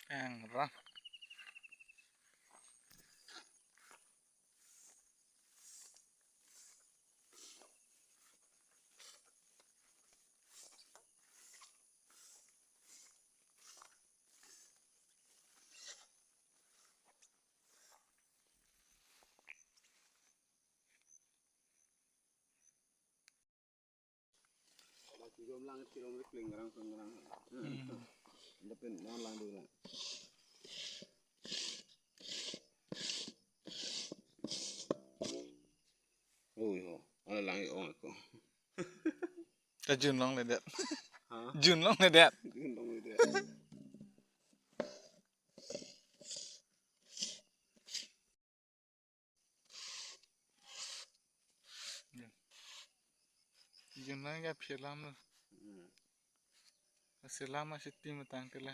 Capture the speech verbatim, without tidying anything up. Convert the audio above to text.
Ang ram. Lang, lang, lang, lang. Hmm. Dapat non lang dulu lang. Oh, yo. Ala lang yo ako. Ta junlongledet. Ha? Junlongledet. Junlongledet. Junlong ke philam lo. Hmm. Philam ma siti matang ke la.